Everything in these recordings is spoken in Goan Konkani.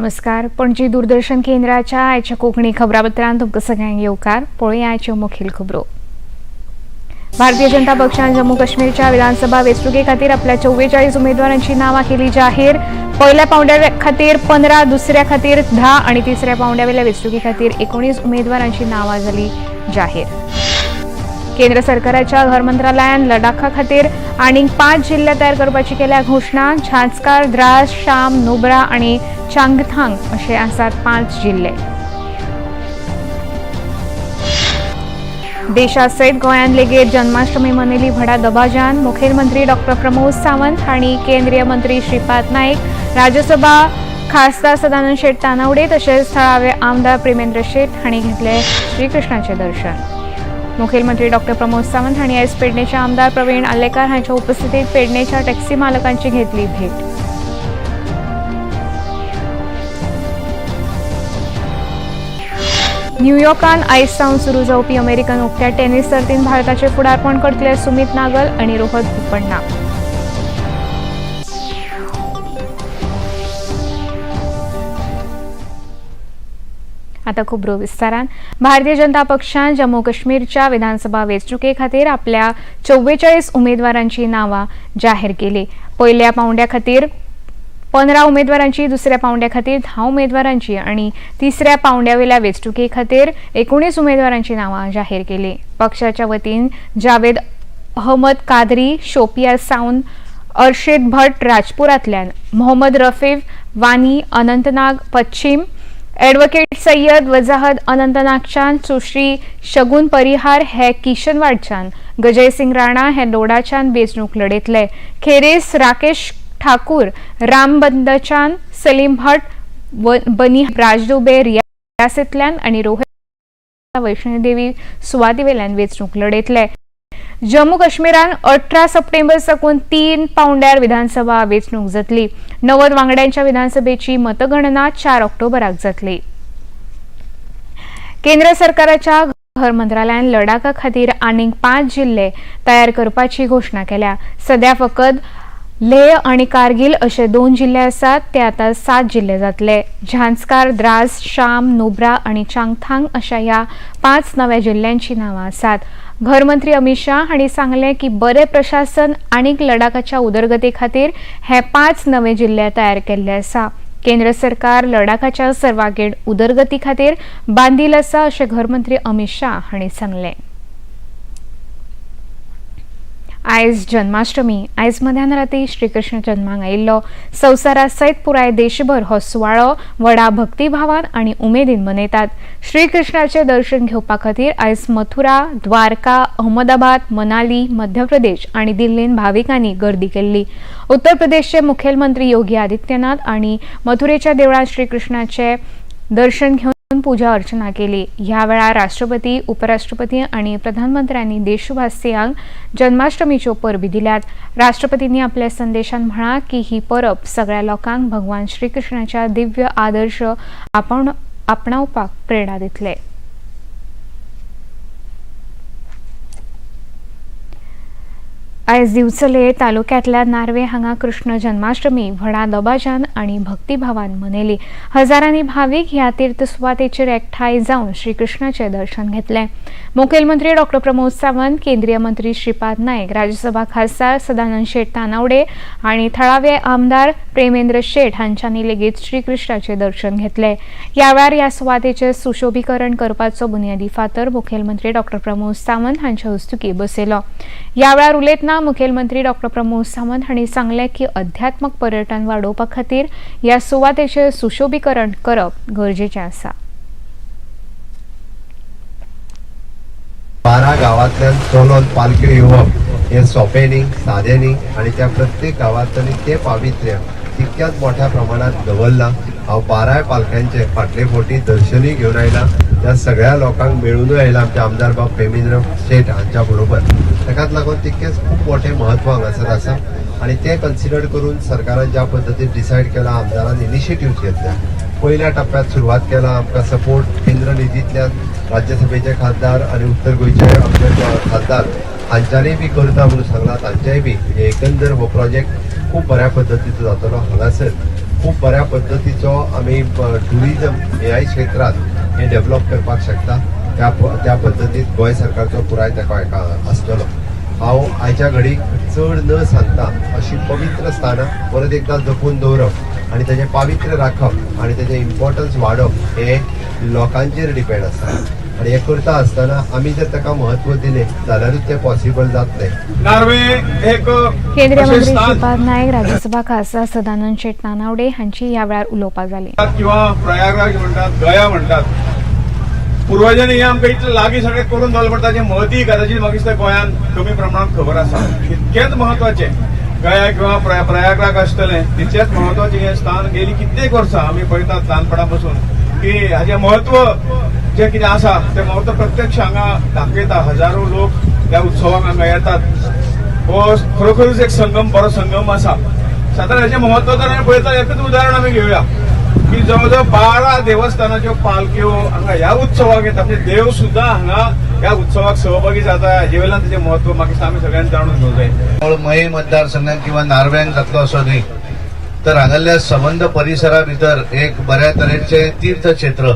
नमस्कार. पणजी दूरदर्शन केंद्राच्या आयच्या कोंकणी खबरापत्रांत तुमकां सगळ्यांक येवकार. पळोवया आयच्यो मुखेल खबरो. भारतीय जनता पक्षान जम्मू काश्मीरच्या विधानसभा वेंचणुके खातीर आपल्या 44 उमेदवारांची नांवां केली जाहीर. पयल्या पावंड्या खातीर 15, दुसऱ्या खातीर 10 आनी तिसऱ्या पावंड्यावेल्या वेंचणुके खातीर 19 उमेदवारांची नांवां जाली जाहीर. केंद्र सरकाराच्या घर मंत्रालयान लडाखा खातीर आनीक 5 जिल्हे तयार करपाची केल्या घोशणा. झांस्कार, द्रास, शाम, नुब्रा आनी चांगथांग अशे आसात 5 जिल्हे. देशासयत गोंयांत लेगीत जन्माष्टमी मनयली व्हडा दबाज्यान. मुखेलमंत्री डॉक्टर प्रमोद सावंत हांणी केंद्रीय मंत्री श्रीपाद नायक, राज्यसभा खासदार सदानंद शेट तानावडे तशेंच थळावे आमदार प्रेमेंद्र शेट हांणी घेतले श्रीकृष्णाचें दर्शन. मुखेलमंत्री डॉक्टर प्रमोद सावंत हांणी आयज पेडणेचे आमदार प्रवीण आर्लेकार हांच्या उपस्थितीत पेडणेच्या टॅक्सी मालकांची घेतली भेट. न्यूयॉर्कान आयज सावन सुरू जावपी अमेरिकन उक्त्या टेनिस सर्तीन भारताचे फुडारपण करतले सुमित नागल आनी रोहत बोपण्णा. आता खबरो विस्तारान. भारतीय जनता पक्षान जम्मू काश्मीरच्या विधानसभा वेंचणुके खातीर आपल्या 44 उमेदवारांची नांवां जाहीर केली. पयल्या पावंड्या खातीर 15 उमेदवारांची, दुसऱ्या पावंड्या खातीर 10 उमेदवारांची आनी तिसऱ्या पावंड्यावेल्या वेंचणुके खातीर 19 उमेदवारांची नांवां जाहीर केली. पक्षाच्या वतीन जावेद अहमद कादरी शोपिया सावन, अर्शेद भट राजपुरांतल्यान, मोहम्मद रफीफ वानी अनंतनाग पश्चिम, ॲडव्होकेट सय्यद वजाहत अनंतनागच्यान, सुश्री शगुन परिहार हे किशनवाडच्यान, गजय सिंग राणा हे लोडाच्यान वेंचणूक लढयतले. खेरीज राकेश ठाकूर रामबंदच्यान, सलीम भट बनी राजदुबे रियासींतल्यान आनी रोहित वैष्णोदेवी सुवातेवेल्यान वेंचणूक लढयतले. जम्मू काश्मीरान 18 सप्टेंबर साकून 3 पावंड्यार विधानसभा वेंचणूक जातली. 90 वांगड्यांच्या विधानसभेची मतगणना 4 ऑक्टोबराक जातली. केंद्र सरकाराच्या घर मंत्रालयान लडाखा खातीर आनीक 5 जिल्हे तयार करपाची घोशणा केल्या. सध्या फकत लेह आनी कारगिल अशे 2 जिल्हे आसात, ते आतां 7 जिल्हे जातले. झांस्कार, द्रास, शाम, नुब्रा आनी चांगथांग अशा ह्या 5 नव्या जिल्ल्यांची नांवां आसात. घरमंत्री अमित शाह हांणी सांगलें की बरें प्रशासन आनीक लडाखाच्या उदरगती खातीर हे 5 नवे जिल्हे तयार केल्ले आसा. केंद्र सरकार लडाखाच्या सर्वांगीण उदरगती खातीर बांदील आसा अशें घरमंत्री अमित शाह हांणी सांगलें. आयज जन्माष्टमी. आयज मध्यान राती श्रीकृष्ण जन्माक आयिल्लो. संवसारा सयत पुराय देशभर हो सुवाळो व्हडा भक्तिभावान आनी उमेदीन मनयतात. श्रीकृष्णाचें दर्शन घेवपा खातीर आयज मथुरा, द्वारका, अहमदाबाद, मनाली, मध्य प्रदेश आनी दिल्लीन भाविकांनी गर्दी केल्ली. उत्तर प्रदेशचे मुखेलमंत्री योगी आदित्यनाथ आनी मथुरेच्या देवळांत श्रीकृष्णाचें दर्शन घेवन पूजा अर्चना केली. ह्या वेळार राष्ट्रपती, उपराष्ट्रपती आनी प्रधानमंत्र्यांनी देशवासियांक जन्माष्टमीच्यो परबी दिल्यात. राष्ट्रपतींनी आपल्या संदेशान म्हळां की ही परब सगळ्या लोकांक भगवान श्रीकृष्णाच्या दिव्य आदर्श आपणावपाक प्रेरणा दितले. आयज दिवचले तालुक्यांतल्या नार्वे हांगा कृष्ण जन्माष्टमी व्हडा दबाज्यान आनी भक्तिभावान मनयली. हजारांनी भावीक ह्या तीर्थ सुवातेचेर एकठांय जावन श्रीकृष्णाचें दर्शन घेतलें. मुखेलमंत्री डॉक्टर प्रमोद सावंत, केंद्रीय मंत्री श्रीपाद नायक, राज्यसभा खासदार सदानंद शेट तानावडे आनी थळावे आमदार प्रेमेंद्र शेट हांच्यांनी लेगीत श्रीकृष्णाचें दर्शन घेतलें. ह्या वेळार ह्या सुवातेचें सुशोभीकरण करपाचो बुन्यादी फातर मुखेलमंत्री डॉक्टर प्रमोद सावंत हांच्या हस्तुकीं बसयलो. ह्या वेळार उलयतना मुखेलमंत्री डॉक्टर प्रमोद सावंत हांणी सांगलें की अध्यात्मक पर्यटन वाडोवपा खातीर ह्या सुवातेचें सुशोभीकरण करप गरजेचें आसा. 12 गांवांतल्यान चलोन पालख्यो येवप हें सोंपें न्ही, सादें न्ही आनी त्या प्रत्येक गांवांतल्यान तें पावित्र्य तितक्याच मोठ्या प्रमाणात दवरलां. हांव 12 पालख्यांचे फाटले फावटी दर्शनूय घेवन आयला, त्या सगळ्या लोकांक मेळुनूय आयला आमचे आमदार बाब प्रेमेंद्र शेट हांच्या बरोबर. ताकाच लागून तितकेंच खूब मोठें म्हत्व हांगासर आसा आनी तें कन्सिडर करून सरकारान ज्या पद्दतीन डिसायड केलां, आमदारान इनिशिएटिव्ह घेतल्या, पयल्या टप्प्यात सुरवात केला. आमकां सपोर्ट केंद्र निधींतल्यान राज्यसभेचे खासदार आनी उत्तर गोंयचे आमचे खासदार हांच्यांनी बी करता म्हणून सांगलां. तांचेय बी एकंदर हो प्रोजेक्ट खूब बऱ्या पद्दतीचो जातलो. हांगासर खूब बऱ्या पद्दतीचो आमी ट्युरिजम ह्याय क्षेत्रांत हें डेवलप करपाक शकता. त्या त्या पद्दतीत गोंय सरकारचो पुराय तेंको हेका आसतलो. हांव आयच्या घडीक चड न सांगता अशी पवित्र स्थानां परत एकदां जपून दवरप आनी तेजें पावित्र्य राखप आनी तेजें इम्पॉर्टन्स वाडोवप हें लोकांचेर डिपेंड आसा आनी हें करता आसतना आमी जर ताका म्हत्व दिलें जाल्यारूच तें पॉसिबल जातलें. नार्वे एक केंद्रीय अशें मंत्री स्थान श्रीपाद नायक, राज्यसभा खासदार सदानंद शेट तानावडे हांची ह्या वेळार उलोवपां जालीं. किंवा प्रयागराज म्हणटात, गया म्हणटात, पुर्वजांनी हें आमकां इतलें लागीं सगळें करून दवरलें, पण ताचें महती कदाचित म्हाका दिसता गोंयांत कमी प्रमाणात खबर आसा. तितकेंच म्हत्वाचें गया किंवा प्रयागराज आसतलें तितकेंच म्हत्वाचें हें स्थान. गेली कित्येक वर्सां आमी पळयतात ल्हानपणा पसून की हाजें म्हत्व जें कितें आसा तें म्हत्व प्रत्यक्ष हांगा दाखयता. हजारो लोक ह्या उत्सवाक हांगा येतात. हो खरोखरूच एक संगम, बरो संगम आसा. सादारण हाजें म्हत्व जर आमी पळयता, एकच उदाहरण आमी घेवया की जवळ जवळ 12 देवस्थानाच्यो पालख्यो हांगा ह्या उत्सवाक येता, म्हणजे देव सुद्धा हांगा ह्या उत्सवाक सहभागी जाता. हाजे वयल्यान ताचें म्हत्व म्हाका दिसता आमी सगळ्यांनी जाणून घेवंक जाय. केवळ मये मतदारसंघात किंवा नार्व्यांक जातलो असो न्ही, तर हांगासरल्या संबंद परिसरा भितर एक बऱ्या तरेचे तीर्थक्षेत्र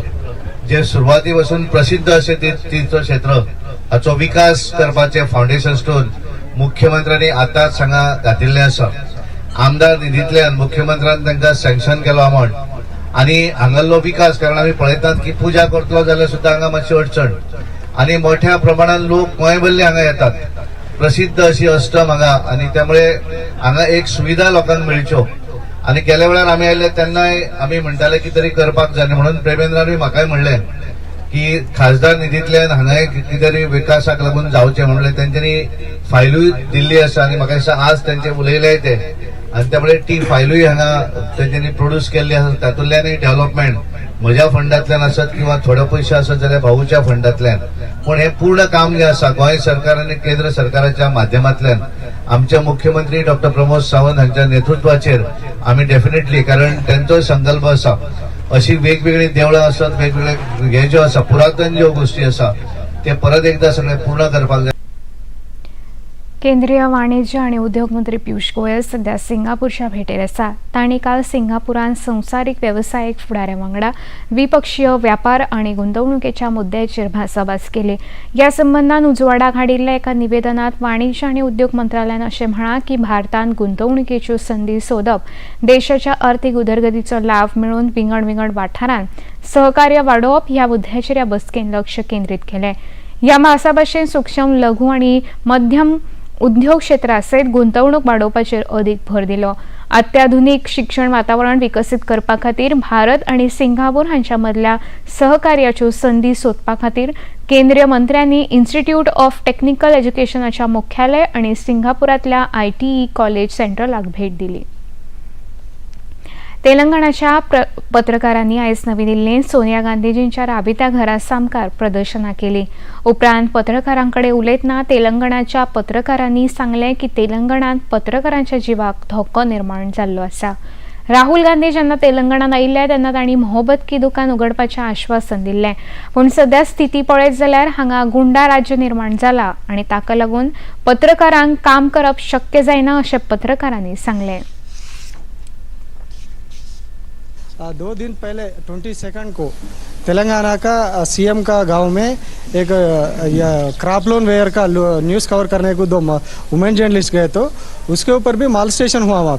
जे सुरवाती पासून प्रसिद्ध अशें तीर्थक्षेत्र हाचो विकास करपाचे फावंडेशन स्टोन मुख्यमंत्र्यांनी आतांच हांगा घातिल्लें आसा. आमदार निधींतल्यान मुख्यमंत्र्यान तांकां सँक्शन केलो अमावंट आनी हांगासरलो विकास, कारण आमी पळयतात की पुजा करतलो जाल्यार सुद्दां हांगा मातशी अडचण आनी मोठ्या प्रमाणात लोक गोंयभरले हांगा येतात. प्रसिद्ध अशी अष्टम हांगा आनी त्यामुळे हांगा एक सुविधा लोकांक मेळच्यो. आनी गेल्या वेळार आमी आयले तेन्नाय आमी म्हणटाले की तरी करपाक जाय म्हणून प्रेमेंद्रानूय म्हाकाय म्हणलें की खासदार निधींतल्यान हांगा एक कितें तरी विकासाक लागून जावचें म्हणलें. तेंच्यांनी फायलूय दिल्ली आसा आनी म्हाका दिसता आज तेंचे उलयले ते आनी त्यामुळे ती फायलूय हांगा तेंच्यांनी प्रोड्यूस केल्ली आसा. तातूंतल्यानूय डेव्हलपमेंट म्हज्या फंडांतल्यान आसत किंवा थोडे पयशे आसत जाल्यार भाऊच्या फंडांतल्यान, पूण हें पूर्ण काम जें आसा गोंय सरकार आनी केंद्र सरकाराच्या माध्यमांतल्यान आमचे मुख्यमंत्री डॉक्टर प्रमोद सावंत हांच्या नेतृत्वाचेर आमी डेफिनेटली, कारण तेंचोय संकल्प आसा अशी वेगवेगळी देवळां आसत, वेगवेगळे हे ज्यो आसा पुरातन ज्यो गोश्टी आसा ते परत एकदा सगळें पूर्ण करपाक जाय. केंद्रीय वाणिज्य आनी उद्योग मंत्री पियुष गोयल सध्या सिंगापूरच्या भेटेर आसा. तांणी काल सिंगापुरान संवसारीक वेवसायीक फुडाऱ्यां वांगडा द्विपक्षीय व्यापार आनी गुंतवणुकीच्या मुद्द्याचेर भासाभास केली. ह्या संबंदान उजवाडाक हाडिल्ल्या एका निवेदनात वाणिज्य आनी उद्योग मंत्रालयान अशें म्हळां की भारतान गुंतवणुकीच्यो संदी सोदप, देशाच्या अर्थीक उदरगतीचो लाव मेळोवन विंगड विंगड वाठारांत सहकार्य वाडोवप ह्या मुद्द्याचेर ह्या बसकेन लक्ष केंद्रीत केलें. ह्या भासाभाशेन सूक्ष्म, लघु आनी मध्यम उद्योग क्षेत्रा सयत गुंतवणूक वाडोवपाचेर अदीक भर दिलो. अत्याधुनीक शिक्षण वातावरण विकसीत करपा खातीर भारत आनी सिंगापूर हांच्या मदल्या सहकार्याच्यो संदी सोदपा खातीर केंद्रीय मंत्र्यांनी इन्स्टिट्यूट ऑफ टेक्निकल एज्युकेशनाच्या मुख्यालय आनी सिंगापुरांतल्या आयटीई कॉलेज सेंट्रलाक भेट दिली. तेलंगणाच्या पत्रकारांनी आयज नवी दिल्लींत सोनिया गांधीजींच्या राबित्या घरा सामकार प्रदर्शनां केली. उपरांत पत्रकारां कडेन उलयतना तेलंगणाच्या पत्रकारांनी सांगलें की तेलंगणांत पत्रकारांच्या जिवाक धोको निर्माण जाल्लो आसा. राहुल गांधी जेन्ना तेलंगणात आयिल्ले तेन्ना तांणी मोहब्बत की दुकान उगडपाचें आश्वासन दिल्लें, पूण सध्या स्थिती पळयत जाल्यार हांगा गुंडा राज्य निर्माण जाला आनी ताका लागून पत्रकारांक काम करप शक्य जायना अशें पत्रकारांनी सांगलें. 2 दिन पहले 22 को तेलंगाना का सीएम का गांव में एक क्रॉप लोन वेयर का न्यूज़ कवर करने को 2 वुमेन जर्नलिस्ट गए तो उसके ऊपर भी मालस्टेशन हुआ.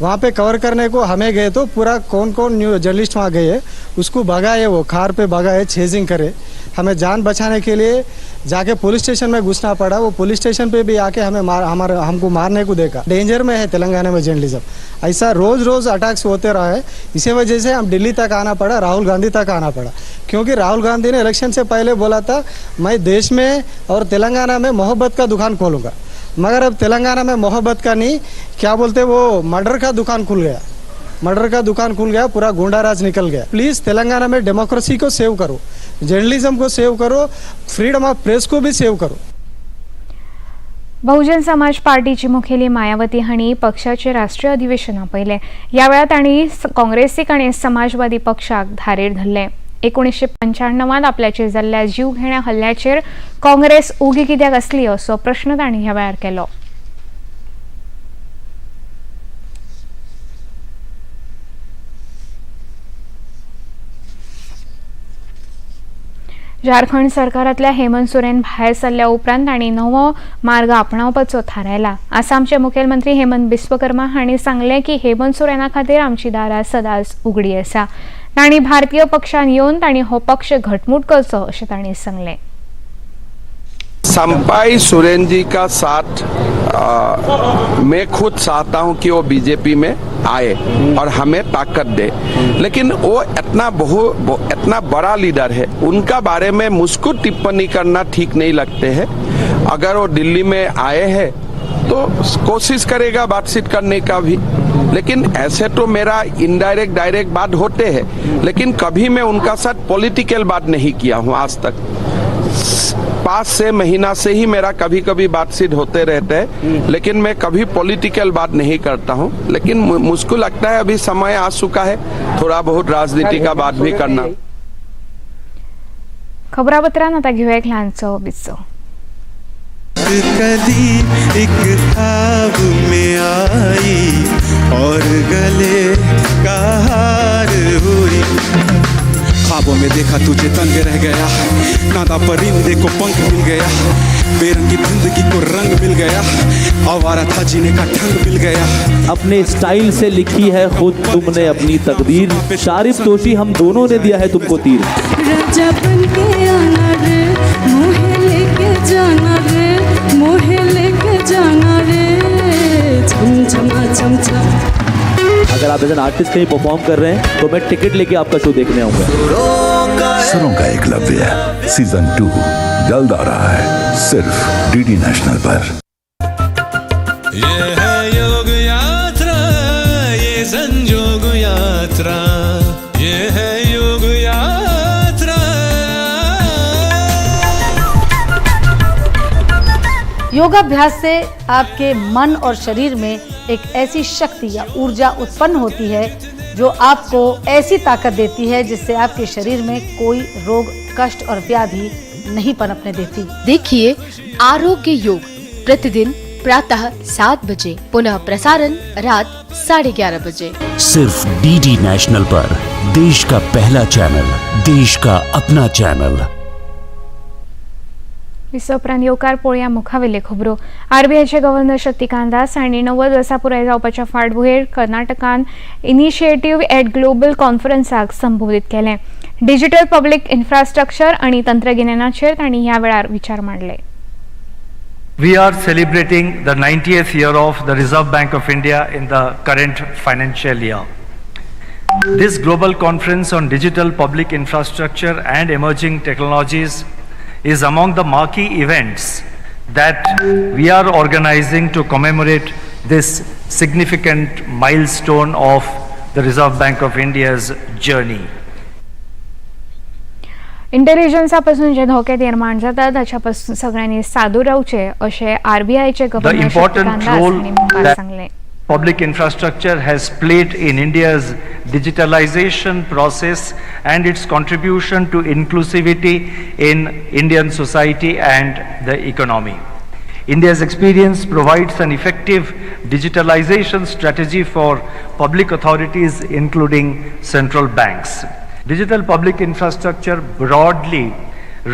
वहाँ पे कवर करने को हमें गए तो पूरा कौन कौन न्यूज जर्नलिस्ट वहाँ गए उसको भगाए, वो कार पे भगाए, चेजिंग करे. हमें जान बचाने के लिए जाके पुलिस स्टेशन में घुसना पड़ा. वो पुलिस स्टेशन पे भी आके हमें मार हमारे हमको मारने को देखा. डेंजर में है तेलंगाना में जर्नलिज्म. ऐसा रोज़ रोज़ अटैक्स होते रहा है. इसी वजह से हम दिल्ली तक आना पड़ा, राहुल गांधी तक आना पड़ा, क्योंकि राहुल गांधी ने इलेक्शन से पहले बोला था मैं देश में और तेलंगाना में मोहब्बत का दुकान खोलूँगा, मगर अब तेलंगाना में मोहब्बत का नहीं, क्या बोलते वो मर्डर का दुकान खुल गया. मर्डर का दुकान खुल गया, पूरा गुंडा राज निकल गया. प्लीज़ तेलंगाना में डेमोक्रेसी को सेव करो, जर्नलिज्म को सेव करो, फ्रीडम ऑफ प्रेस को भी सेव करो. बहुजन समाज पार्टीची मुखेली मायावती हांणी पक्षाचे राष्ट्रीय अधिवेशन आपयलें. ह्या वेळार तांणी काँग्रेसीक आनी समाजवादी पक्षाक धारेर धरलें. 1995 आपल्याचेर जाल्ल्या जीवघेण्या हल्ल्याचेर काँग्रेस ओगी कित्याक आसली असो प्रश्न तांणी ह्या वेळार केलो. झारखंड सरकारांतल्या हेमंत सोरेन भायर सरल्या उपरांत तांणी नवो मार्ग आपणावपाचो थारायला. आसामचे मुखेलमंत्री हेमंत बिस्वकर्मा हांणी सांगलें की हेमंत सोरेना खातीर आमची दारां सदांच उगडी आसा. तांणी भारतीय पक्षान येवन तांणी हो पक्ष घटमूट करचो अशें तांणी सांगलें. संपाई सोरेन जी का साथ मैं खुद चाहता हूं कि वो बीजेपी में आए और हमें ताकत दे, लेकिन वो इतना बड़ा लीडर है, उनका बारे में मुझको टिप्पणी करना ठीक नहीं लगते हैं. अगर वो दिल्ली में आए हैं तो कोशिश करेगा बातचीत करने का भी, लेकिन ऐसे तो मेरा इनडायरेक्ट डायरेक्ट बात होते हैं, लेकिन कभी मैं उनका साथ पॉलिटिकल बात नहीं किया हूँ आज तक. 5-6 महीना से ही मेरा कभी कभी बातचीत होते रहते हैं, लेकिन मैं कभी पॉलिटिकल बात नहीं करता हूँ. लेकिन मुझको लगता है अभी समय आ चुका है थोड़ा बहुत राजनीति का बात भी करना. खबरापत्रांत आतां घेवया एक ल्हानसो विसव. कदी एक ख्वाब में आई और गले का हार हुई. ख्वाबों में देखा तुझे, दंग रह गया. नादां परिंदे को पंख मिल गया. बेरंगी जिंदगी को रंग मिल गया. आवारा था, जीने का ढंग मिल गया. अपने स्टाइल से लिखी है खुद तुमने अपनी तकदीर. शारिब तोशी, हम दोनों ने दिया है तुमको तीर. राजा बन के आना रे, मोहे लेके जाना रे, मोहे लेके जाना रे, छम छमा छम छम. अगर आप एज एन आर्टिस्ट कहीं परफॉर्म कर रहे हैं तो मैं टिकट लेके आपका शो देखने आऊंगा. सुरों का एकलव्य सीजन 2 जल्द आ रहा है, सिर्फ डीडी नेशनल पर. ये है योग यात्रा, ये संजोग यात्रा, ये है योग यात्रा. योगाभ्यास से आपके मन और शरीर में एक ऐसी शक्ति या ऊर्जा उत्पन्न होती है जो आपको ऐसी ताकत देती है जिससे आपके शरीर में कोई रोग, कष्ट और व्याधि नहीं पनपने देती. देखिए आरोग्य योग प्रतिदिन प्रातः 7 बजे, पुनः प्रसारण रात 11:30 बजे. सिर्फ डीडी नेशनल पर, देश का पहला चैनल, देश का अपना चैनल. विसवा उपरांत येवकार. पळोवया मुखावेले खबरो. आरबीआयचे गव्हर्नर शक्तिकांत दास हांणी 90 वर्सां पुराय जावपाच्या फाटभुंयेर कर्नाटकान इनिशिएटीव एट ग्लोबल कॉन्फरन्साक संबोधीत केलें. डिजिटल पब्लीक इन्फ्रास्ट्रक्चर आनी तंत्रगिन्यानाचेर तांणी ह्या वेळार विचार मांडले. We are celebrating the 90th year of the Reserve Bank of India in the current financial year. This global conference on digital public infrastructure and emerging technologies is among the marquee events that we are organizing to commemorate this significant milestone of the Reserve Bank of India's journey. इंटेलिजन्सा पासून जे धोके निर्माण जातात ताच्या पासून सगळ्यांनी सादूर रावचे अशें आरबीआयचे The governor important Shaktikanta Das role हांणी मुखार that सांगलें. Public infrastructure has played in India's digitalization process and its contribution to inclusivity in Indian society and the economy. India's experience provides an effective digitalization strategy for public authorities, including central banks. Digital public infrastructure broadly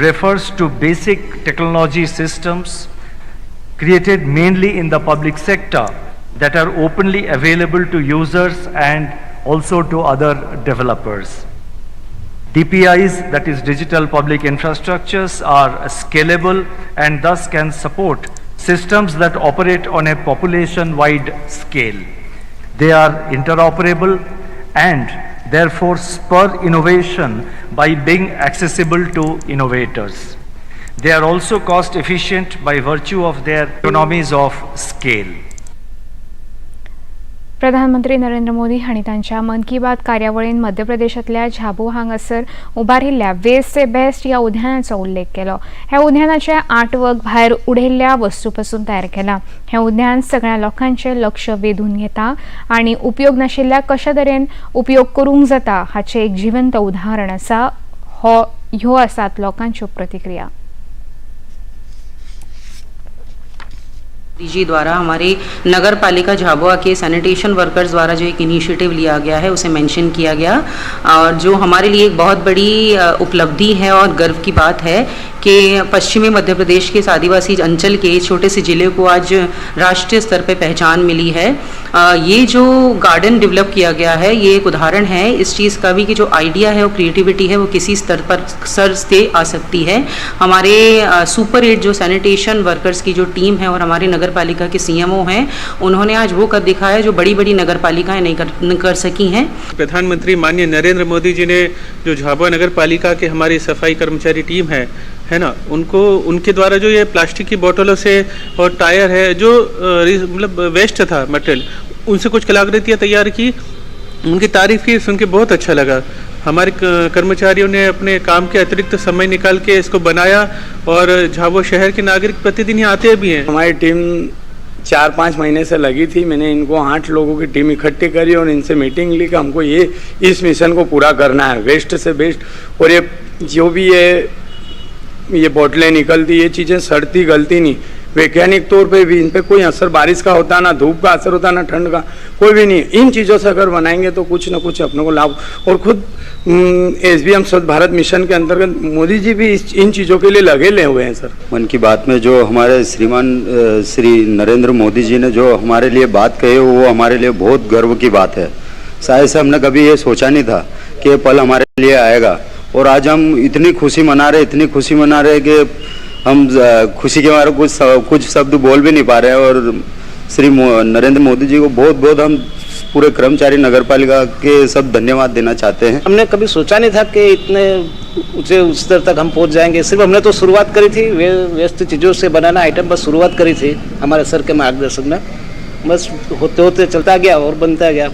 refers to basic technology systems created mainly in the public sector that are openly available to users and also to other developers. DPIs, that is, digital public infrastructures, are scalable and thus can support systems that operate on a population-wide scale. They are interoperable and therefore spur innovation by being accessible to innovators. They are also cost efficient by virtue of their economies of scale. प्रधानमंत्री नरेंद्र मोदी हांणी तांच्या मन की बात कार्यावळीन मध्य प्रदेशांतल्या झाबुआ हांगासर उबारिल्ल्या वेस्ट से बेस्ट ह्या उद्यानाचो उल्लेख केलो. ह्या उद्यानाचें आर्टवर्क भायर उडयल्ल्या वस्तू पसून तयार केलां. हें उद्यान सगळ्या लोकांचें लक्ष वेधून घेता आनी उपयोग नाशिल्ल्या कशा तरेन उपयोग करूंक जाता हाचें एक जिवंत उदाहरण आसा हो. ह्यो आसात लोकांच्यो प्रतिक्रिया. जी द्वारा हमारे नगर पालिका झाबुआ के सैनिटेशन वर्कर्स द्वारा जो एक इनिशिएटिव लिया गया है उसे मेंशन किया गया, और जो हमारे लिए एक बहुत बड़ी उपलब्धि है और गर्व की बात है कि पश्चिमी मध्य प्रदेश के इस आदिवासी अंचल के छोटे से ज़िले को आज राष्ट्रीय स्तर पे पहचान मिली है। ये जो गार्डन डेवलप किया गया है ये एक उदाहरण है इस चीज़ का भी कि जो आइडिया है वो क्रिएटिविटी है वो किसी स्तर पर सर से आ सकती है। हमारे सुपर 8 जो सैनिटेशन वर्कर्स की जो टीम है और हमारे नगर पालिका के सीएमओ हैं, उन्होंने आज वो कर दिखाया जो बड़ी बड़ी नगर पालिकाएं नहीं कर सकी हैं। प्रधानमंत्री माननीय नरेंद्र मोदी जी ने जो झाबुआ नगर पालिका के हमारी सफाई कर्मचारी टीम है ना, उनको उनके द्वारा जो ये प्लास्टिक की बोतलों से और टायर है जो मतलब वेस्ट था मटेरियल, उनसे कुछ कलाकृतियाँ तैयार की, उनकी तारीफ की, सुन के बहुत अच्छा लगा। हमारे कर्मचारियों ने अपने काम के अतिरिक्त समय निकाल के इसको बनाया और झाबुआ शहर के नागरिक प्रतिदिन यहाँ आते भी हैं। हमारी टीम 4-5 महीने से लगी थी। मैंने इनको 8 लोगों की टीम इकट्ठी करी और इनसे मीटिंग ली कि हमको ये इस मिशन को पूरा करना है, वेस्ट से बेस्ट। और ये जो भी ये बोतलें निकलती, ये चीज़ें सड़ती गलती नहीं, वैज्ञानिक तौर पे भी इन पर कोई असर बारिश का होता ना, धूप का असर होता ना, ठंड का, कोई भी नहीं। इन चीज़ों से अगर बनाएंगे तो कुछ ना कुछ अपने को लाभ। और खुद SBM स्वच्छ भारत मिशन के अंतर्गत मोदी जी भी इन चीज़ों के लिए लगे ले हुए हैं। सर, मन की बात में जो हमारे श्रीमान श्री नरेंद्र मोदी जी ने जो हमारे लिए बात कही वो हमारे लिए बहुत गर्व की बात है। शायद से हमने कभी ये सोचा नहीं था कि ये पल हमारे लिए आएगा और आज हम इतनी खुशी मना रहे, इतनी खुशी मना रहे कि हम खुशी के मारे कुछ शब्द बोल भी नहीं पा रहे हैं। और श्री नरेंद्र मोदी जी को बहुत बहुत हम पूरे कर्मचारी नगर पालिका के सब धन्यवाद देना चाहते हैं। हमने कभी सोचा नहीं था कि इतने ऊंचे स्तर तक हम पहुंच जाएंगे। सिर्फ हमने तो शुरुआत करी थी वेस्ट चीज़ों से बनाना आइटम, बस शुरुआत करी थी हमारे सर के मार्गदर्शन में, बस होते होते चलता गया और बनता गया।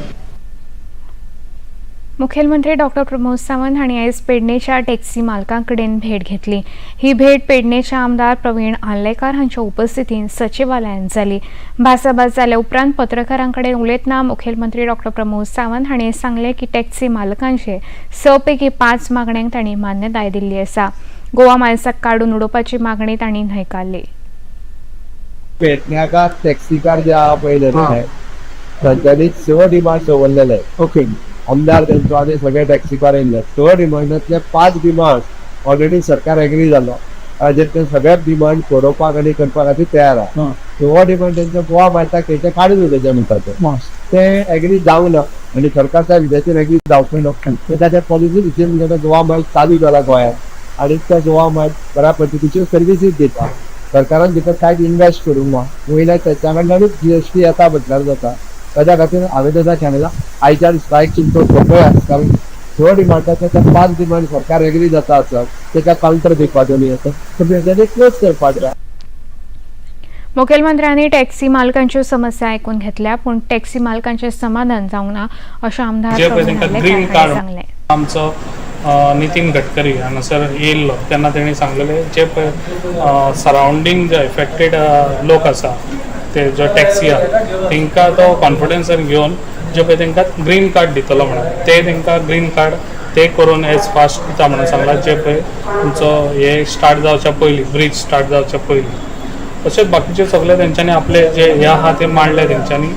मुखेलमंत्री डॉक्टर प्रमोद सावंत हांणी आयज पेडणेच्या टॅक्सी मालकां कडेन भेट घेतली। ही भेट पेडणेचे आमदार प्रवीण आर्लेकार हांच्या उपस्थितीन सचिवालयांत जाली। भासाभास जाल्या उपरांत पत्रकारां कडेन उलयतना मुखेलमंत्री डॉक्टर प्रमोद सावंत हांणी सांगलें की टॅक्सी मालकांचे 6 पैकी 5 मागण्यांक तांणी मान्यताय दिल्ली आसा। गोवा मायल्साक काडून उडोवपाची मागणी तांणी न्हयकारली। पेडण्याकार टॅक्सीकार जे आहा पळय तांच्यांनी 6 डिमांड दवरलेले। ओके, आमदार तेंचो आनी सगळे टॅक्सीकार येयल्ले। 6 डिमांडांतले 5 डिमांड ऑलरेडी सरकार एग्री जालो, हाजेर ते सगळे डिमांड सोडोवपाक आनी करपा खातीर तयार आहा। 6 डिमांड तेंचे गोवा मायल्साक तेंचे काडून उडयचें म्हणटा ते एग्री जावंक ना आनी सरकार त्या विद्याचेर एग्री जावचें ना। ताच्या पॉलिसी भितर म्हणजे गोवा मायल्स चालू जाला गोंयांत आनी त्या गोवा मायल्स बऱ्या पद्दतीच्यो सर्विसीस दिता। सरकारान भितर कांयच इन्वेस्ट करूंक ना, वयल्या तेच्या कडल्यानूच GST येता म्हटल्यार जाता। ताच्या खातीर हांवें तेका सांगलां आयच्यान स्ट्रायक तुमचो सोंपया, कारण 6 डिमांडाचे ते 5 डिमांड सरकार एग्री जाता आसत तेका कावंटर दिवपाचो न्ही आसा, तेंच्यांनी क्लोज करपाक जाय। मुखेलमंत्र्यांनी टॅक्सी मालकांच्यो समस्या आयकून घेतल्या, पूण टॅक्सी मालकांचें समाधान जावंक ना अशें आमदार प्रवीण आर्लेकार हांणी सांगलें। आमचो नितीन गडकरी हांगासर येयल्लो तेन्ना तेणी सांगलेलें जे पळय सरावंडींग जे इफेक्टेड लोक आसा ते जो टॅक्सी आहा तेंकां तो कॉन्फिडन्सान घेवन जे पळय तेंकां ग्रीन कार्ड दितलो म्हणून ते तेंकां ग्रीन कार्ड ते करून एज फास्ट दिता म्हणून सांगलां। जे पळय तुमचो हे स्टार्ट जावच्या पयलीं, ब्रीज स्टार्ट जावच्या पयलीं, तशेंच बाकीचे सगळे तेंच्यांनी आपले जे हे आहा ते मांडले तेंच्यांनी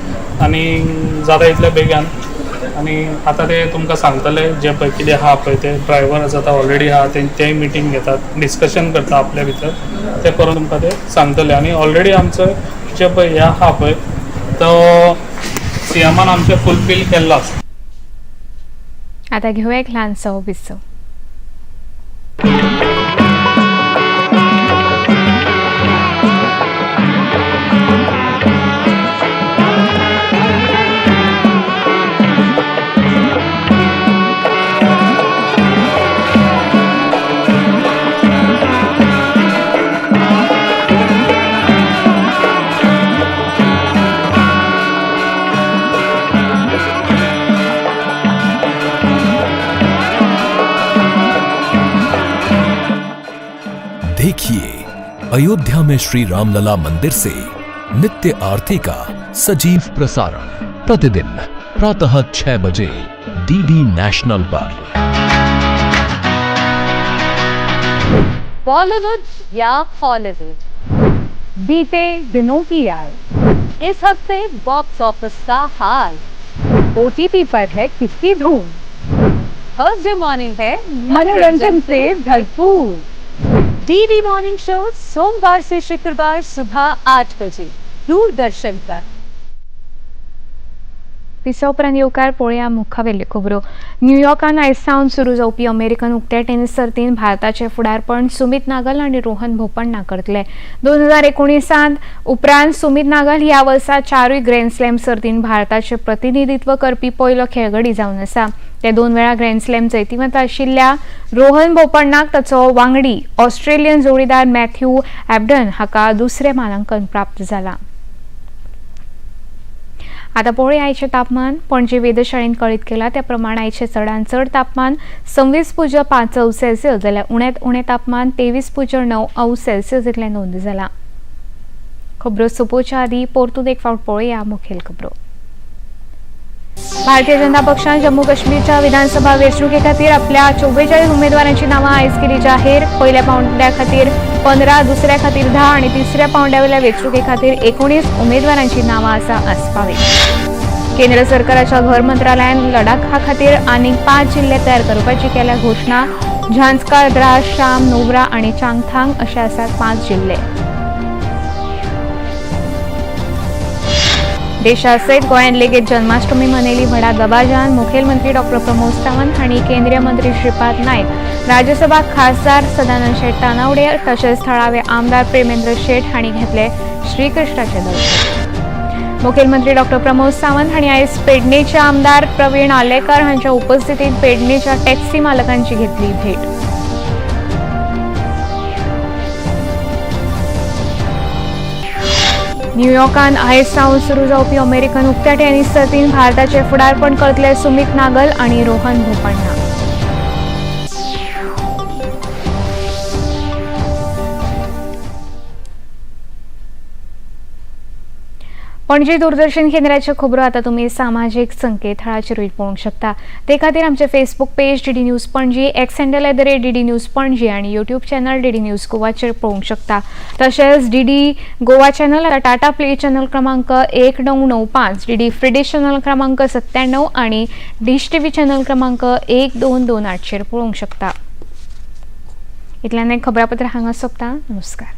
आनी जाता इतल्या बेगान। आनी आतां ते तुमकां सांगतले जे पळय कितें आहा पळय ते ड्रायव्हर आसा आतां ऑलरेडी आहा तेय मिटींग घेतात, डिस्कशन करता आपल्या भितर, ते करून तुमकां ते सांगतले। आनी ऑलरेडी आमचो जे पळय हे आहा पळय तो सीएमान आमचे फुलफील केल्लो आसा। आतां घेवया एक ल्हानसो विसव। देखिए अयोध्या में श्री रामलला मंदिर से नित्य आरती का सजीव प्रसारण प्रतिदिन प्रातः 6 बजे डीडी नेशनल पर। बॉलीवुड या हॉलीवुड, बीते दिनों की याद। इस हफ्ते बॉक्स ऑफिस का हाल, ओटीटी पर है किसकी धूम। थर्सडे मॉर्निंग है मनोरंजन से भरपूर। डीडी मॉर्निंग शो सोमवार से शुक्रवार सुबह 8 बजे दूरदर्शन पर। पिसा उपरांत येवकार पळोवया मुखावेल्यो खबरो। न्यूयॉर्कान आयज सावन सुरू जावपी अमेरिकन उक्त्या टेनिस सर्तीन भारताचे फुडारपण सुमित नागल आनी रोहन बोपण्णा करतले। 2019 उपरांत सुमित नागल ह्या वर्सा 4 ग्रँड स्लॅम सर्तीन भारताचे प्रतिनिधित्व करपी पयलो खेळगडी जावन आसा। ते 2 वेळा ग्रँड स्लॅम जैतिवंत आशिल्ल्या रोहन बोपण्णाक ताचो वांगडी ऑस्ट्रेलियन जोडीदार मॅथ्यू एबडन हाका दुसरें मानांकन प्राप्त जाला। आता पळोवया आयचें तापमान। पणजे वेधशाळेन कळीत केला त्या प्रमाण आयचें चडांत चड तापमान 26.5 अंश सेल्सियस जाल्यार उण्यांत उणें तापमान 23.9 अंश सेल्सियस इतलें नोंद जालां। खबरो सोंपोवच्या आदीं परतून एक फावट पळोवया मुखेल खबरो। भारतीय जनता पक्षान जम्मू काश्मीरच्या विधानसभा वेंचणुके खातीर आपल्या 44 उमेदवारांची नांवां आयज केली जाहीर। पयल्या पावंड्या खातीर 15, दुसऱ्या खातीर 10 आनी तिसऱ्या पावंड्यावेल्या वेंचणुके खातीर 19 उमेदवारांची नांवां आसा आसपावीत। केंद्र सरकाराच्या घर मंत्रालयान लडाखा खातीर आनीक 5 जिल्हे तयार करपाची केल्या घोशणा। झांस्कार, द्रास, शाम, नोब्रा आनी चांगथांग अशे आसात 5 जिल्हे। देशासयत गोंयांत लेगीत जन्माष्टमी मनयली व्हडा दबाज्यान। मुखेलमंत्री डॉ प्रमोद सावंत हांणी केंद्रीय मंत्री श्रीपाद नायक, राज्यसभा खासदार सदानंद शेट तानावडे तशेंच थळावे आमदार प्रेमेंद्र शेट हांणी घेतले श्रीकृष्णाचें दर्शन। मुखेलमंत्री डॉ प्रमोद सावंत हांणी आयज पेडणेचे आमदार प्रवीण आलेकर हांच्या उपस्थितीत पेडणेच्या टॅक्सी मालकांची घेतली भेट। न्यूयॉर्कान आयज सावन सुरू जावपी अमेरिकन उक्त्या टेनिस सर्तीन भारताचे फुडारपण करतले सुमित नागल आनी रोहन बोपण्णा। पणजी दूरदर्शन केंद्राच्यो खबरो आतां तुमी सामाजीक संकेतथळाचेरूय पळोवंक शकता। ते खातीर आमचें Facebook page DD news Panaji, X handle @DD news Panaji आनी यूट्यूब चॅनल डीडी न्यूज गोवाचेर पळोवंक शकता। तशेंच डीडी गोवा चॅनल आतां टाटा प्ले चॅनल क्रमांक 1995, डीडी फ्री चॅनल क्रमांक 97 आनी डिश टीव्ही चॅनल क्रमांक 1228 चेर पळोवंक शकता। इतल्यान खबरापत्र हांगा सोंपता। नमस्कार।